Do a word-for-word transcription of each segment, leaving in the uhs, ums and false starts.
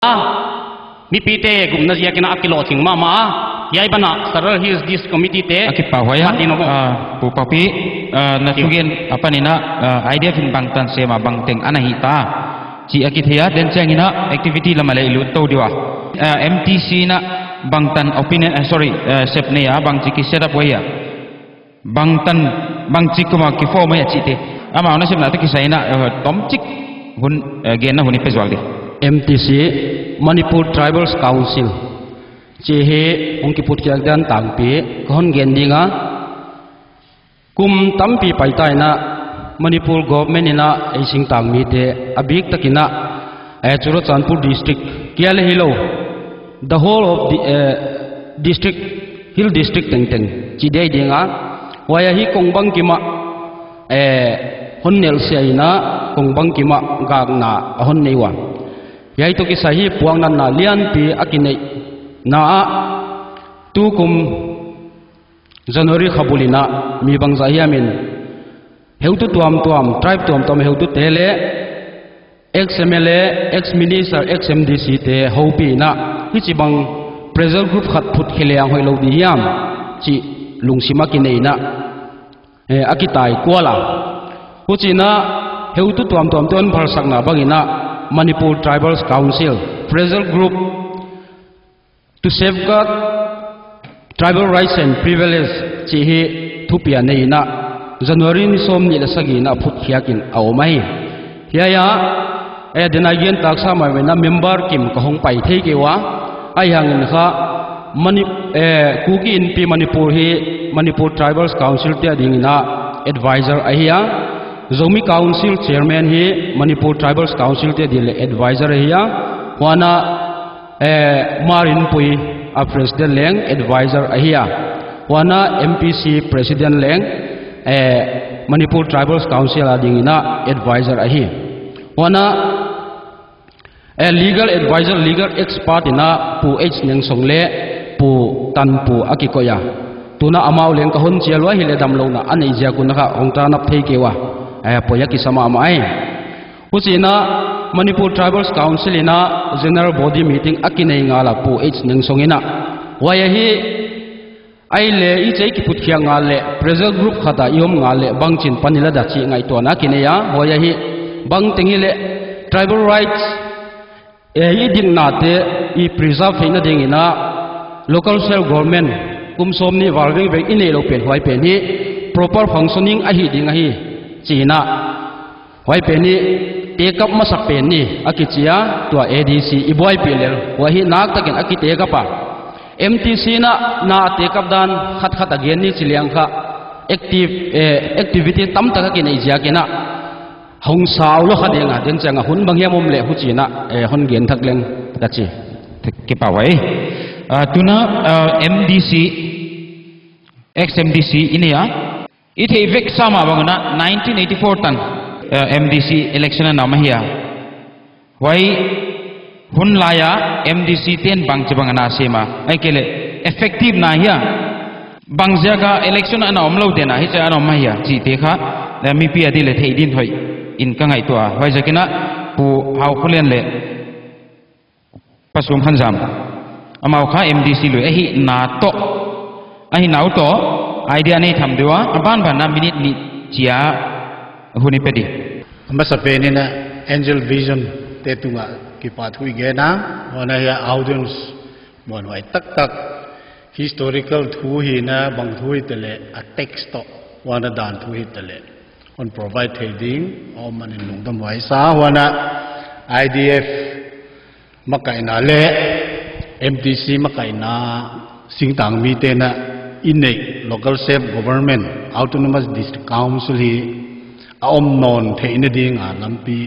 Ah, mipite gupna ziakin a kilawhcing mahmah a, hiai banah Sadar Hills District Committee te a kipahhuai a, Martin Obong. Ah, Pu Papi, ah, na thugen a panin ah, ah, I D F in bangtan sem a bangteng ana hih ta cih a kithei a, den ciangin ah activity lamah leh i lut to ding uh a. Ah, M T C in ah bangtan opinion, ah, sorry, ah, sep nei a, bangci ki set up uh ahia, bangtan, bangci kum a kiform uh ahia cihte, amau nasepnate kisai in ah, ah, tomcik hun, ah, genna hun i pe zual ding. M T C, Manipur Tribals Council cih hi hong kiphutkhiak dan tangpi ka hon gen ding a. Kum tampi paita in ah Manipur government in ah ei singtang mite a biktakin ah, eh, Churachandpur district kia le hi lo, the whole of the, eh, district, hill district tengteng ci dei ding a. Huai ahi kong bangkim ah, eh, hon nelhsiah in ah kong bangkim ah gakna a hon nei uh a. Hiai tawh kisai hi puaknatna lianpi a kineihna ah, tukum January kha bul in ah mi bangzah hiam in heutu tuamtuam, tribe tuamtuam heutute leh ex M L A, ex minister, ex M D C te hopih in ah hici bang pressure group khat phutkhia leng hoih lo ding hiam cih lungsim a kinei in ah, eh, a kitai kual a. Huci in ah heutu tuamtuamte hon phalsakna bangin ah Manipur Tribals Council pressure group to safeguard tribal rights and privilege cih hi thupiak nei in ah January ni sawmnih leh sagih in ah phutkhiakin a om ahi. Hiai ah, eh, denai gen taksa mai in ah member kim ka hong pai thei kei uh a. Ahih hangin kha Mani-, eh, Kuki Inpi Manipur hi Manipur Tribals Council te adingin ah advisor ahi a. Zomi Council Chairman hi Manipur Tribals Council te ading leh advisor ahi a. Huan ah eh, Marinpui a president leng advisor ahi a. Huan ah M P C president leng, eh, Manipur Tribals Council adingin ah advisor ahi. Huan ah, eh, legal advisor, legal expert in ah Pu H Nengsong leh Pu Tanpu a kikoih a. Tun ah amau leng ka hon cial uh a, hileh damlouhna a neih ziak un ah kha hong tanap thei kei uh a. Eh, poi a kisa mahmah ahi. Huci in ah Manipur Tribals Council in ah general body meeting a kinei ngal a, Pu H Nengsong in ah. Huai ahi, ei leh i cei kiphutkhiak ngal leh pressure group khat ah i om ngal leh bangcin pan i la dia cih ngaihtuahna kinei a. Huai ahi, bangteng hileh tribal rights, eh, i dinnate i preserve theihna dingin ah local self government kum sawmnih val vengveng i neih loh pen huai pen hi proper functioning ahih ding ahi ci in ah. Huai pen hi tekap masa pen ni a kici a, tua A D C i buaipih lel. Huai hi naktakin a kitekap a. M T C in ah na a tekap dan khatkhat a gen ni ci leng kha active, eh, activity tamtak a kineih ziakin ah hong sau lua kha ding a, den ciang a hun bang hiam om leh huci in ah, eh, hon gen thak leng ka ci. Kipahhuai. Ah, tun ah, ah, M D C, ex M D C i nei a. I theih veksa mah bangin ah nineteen eighty-four tan, eh, M D C election a na om ahi a. Huai hun lai a M D C ten bangci bang a na sem a, ahih kei leh effective na hia, bangziak a election a na om lou den a hici a na om ahi a cihte kha, eh, mipi ading leh theih ding hoih in ka ngaihtuah a. Huaiziakin ah Pu Hau Khua Lian leh Pa Sum Khan Zam, amau kha M D C lui ahihna tawh, ahihna uh tawh idea nei tham deuh a, a banban ah minute nih ciang hun i pe ding. A masa pen in ah Angel Vision te tungah kipahthu i gen a, huan ah hiai audience muanhuai taktak, historical thu hi in ah bang thu hi ta leh a text tawh, huan ah dan thu hi ta leh hon provide thei ding a om manin lungdam huai sa. Huan ah I D F makaihna leh M T C makaihna singtang mite in ah i neih local self government, autonomous district council hi a om nawn theihna ding a lampi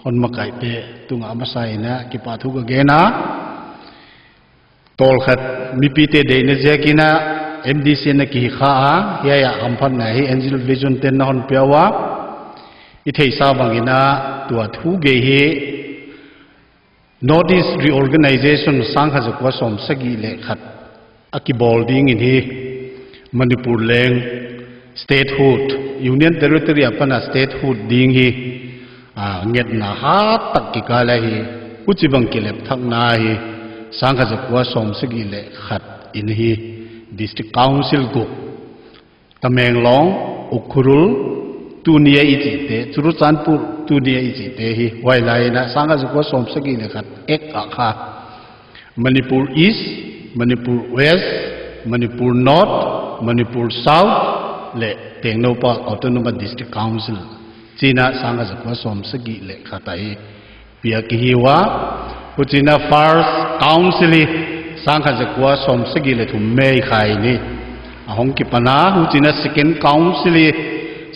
hon makaihte tungah a masa in ah kipahthu ka gen a. Tawlkhat mipite deihna ziakin ah M D C na kihi kha a, hiai ah hamphatna hi Angel Vision ten na hon pia ua. I theihsa bangin ah tua thu gei hi North East Reorganization sangkhat zakua sawmsagih leh khat a kibawl dingin hi Manipur leng statehood, Union Territory a pan a statehood ding hi, ah, ngetna hat tak kikal ahi. Huci bang kilepthakna hi sangkhat zakua sawmsagih le khat in hi District Council guk, Tamenglong, Ukhrul, tunia i cihte, Churachandpur, tunia i cihte hi huai lai-inah sangkhat zakua sawmsagih le khat ek ah kha Manipur East, Manipur West, Manipur North, Manipur South le Tengnoupal Autonomous District Council cinah sangkhat zakua sawmsagih le khat ahi piak ihi ua. Hucinah first council hi sangkhat zakua sawmsagih le thum May kha in hi a hong kipana, hucinah second council hi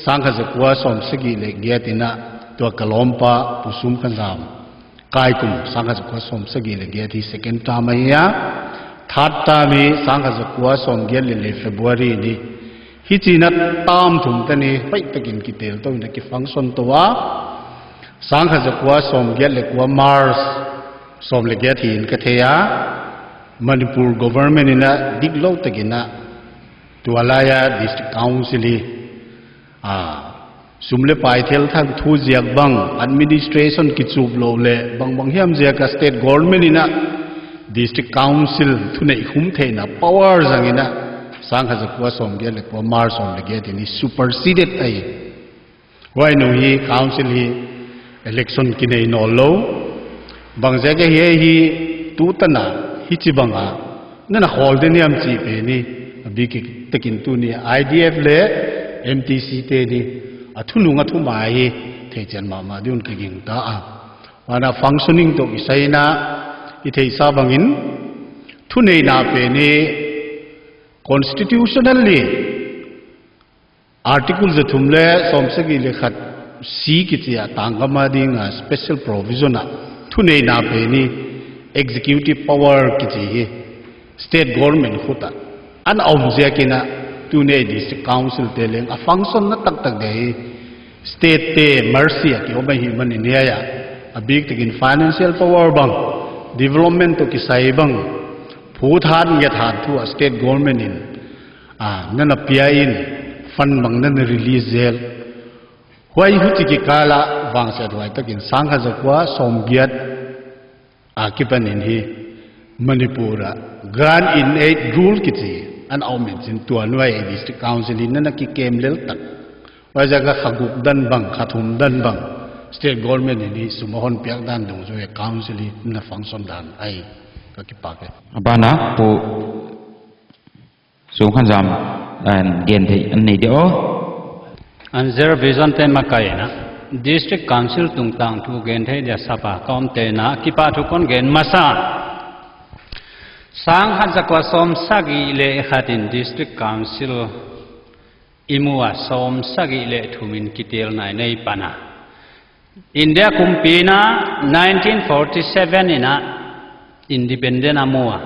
sangkhat zakua sawmsagih le giat inah tua ka lawmpa Pu Sum Khan Zam kaikum sangkhat zakua sawmsagih le giat hi second term ahi a, third term hi sangkhat zakua sawmgiat le le February ni. Hicinah term thum tani hoihtakin kitel to inah kifunction to a, sangkhat zakua sawmgiat le kua March sawm le giat hi in ka thei a, Manipur government inah diklo takinah tua lai-a District Council hi a, sum le pai thelthang thu ziak bang, administration kicup lo le bangbang hiam ziaka state government inah District Council thuneih khum theihna power zanginah sangkhat zakua sawmgiat le kua March sawm le giat in hi superseded ahi. Huai nung hi council hi election kinei nawl lo. Bangziak ahi hi, tutana hici banga nana khawl den hiam cih pen hi a bikik takin tuni IDF le MTC te ni a thunung a thumai hi theician mahmah dihun ka gingta a. Huana functioning tawh i saina i theihsa bangin thuneihna pen hi constitutionally Article zathum le sawmsagih le khat C kici a tanggam a dinga special provision ah thuneihna pen hi executive power kici hi state government khut ah ana om ziakinah tuni a i District Council te leng a function na taktak ding hi state te mercy a kiom ahih manin hiai ah a biktakin financial power bang, development tawh kisai bang, phuthat ngiathat thu a state government in a nana pia in fund bang nana release zel. Huai huci kikala vangsiat huai takin sangkhat zakua sawmgiat a kipanin hi Manipur ah grant in aid rule kici ana om in cin tua nuai a i District Council in nana kikem lel tak. Huai ziaka kha guk dan bang, kha thum dan bang state government in hi sum a hon piak dan dungzui a council hi nana function dan ahi. Ka kipak e. A bana Pu Sum Khan Zam an gen theih an nei dia aw. An reservation te makaihna District Council tungtang thu gen theih dia sapa ka om tena kipa thu kon gen masa. Sangkhat zakua sawmsagih le khatin District Council i mu a sawmsagih le thumin kitelna i nei pana India kumpina nineteen forty seven ina independent a mu a,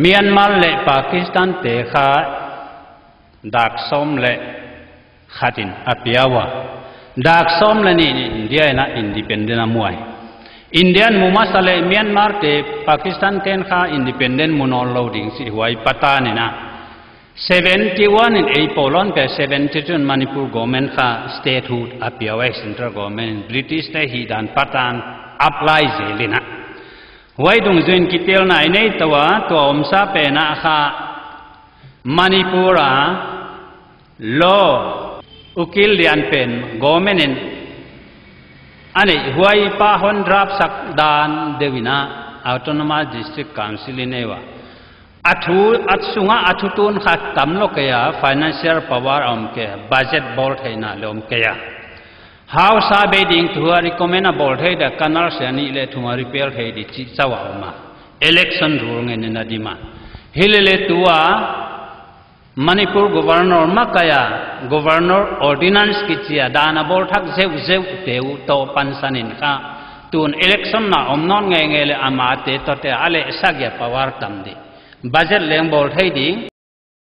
Myanmar le Pakistan te kha dak sawm le khatin a pia ua, dak sawm le nih in India ina independent a mu a. Indian mu masa le Myanmar te Pakistan ten kha independent mu nawn lo ding si huai patan ina seventy one in ei polon pe seventy two in Manipur government kha statehood a pia uh a, central government in British te hih dan patan apply zel ina. Huai dungzui in kitelna i nei to a, tua omsa pena kha Manipur a law ukil lian pen government in a neih huai pa hon drap sak dan deuh ina Autonomous District Council i nei ua. A thu, a sungah a thutun kha tam lo kei a, financial power a om kei a, budget bawl theihna le om kei a. House a bei ding thu a recommend a bawl thei dia canal sia nih le thum a repeal thei di cih cau a om a. Election rule ngen in a dim a. Hi lele tua Manipur governor makai a, governor ordinance kici a dan a bawl thak zeuhzeuh te uh tawh pansan in kha tun election na om nawn ngeingei le amate tawh te a leh sagih a power tam di. Budget leng bawl thei ding.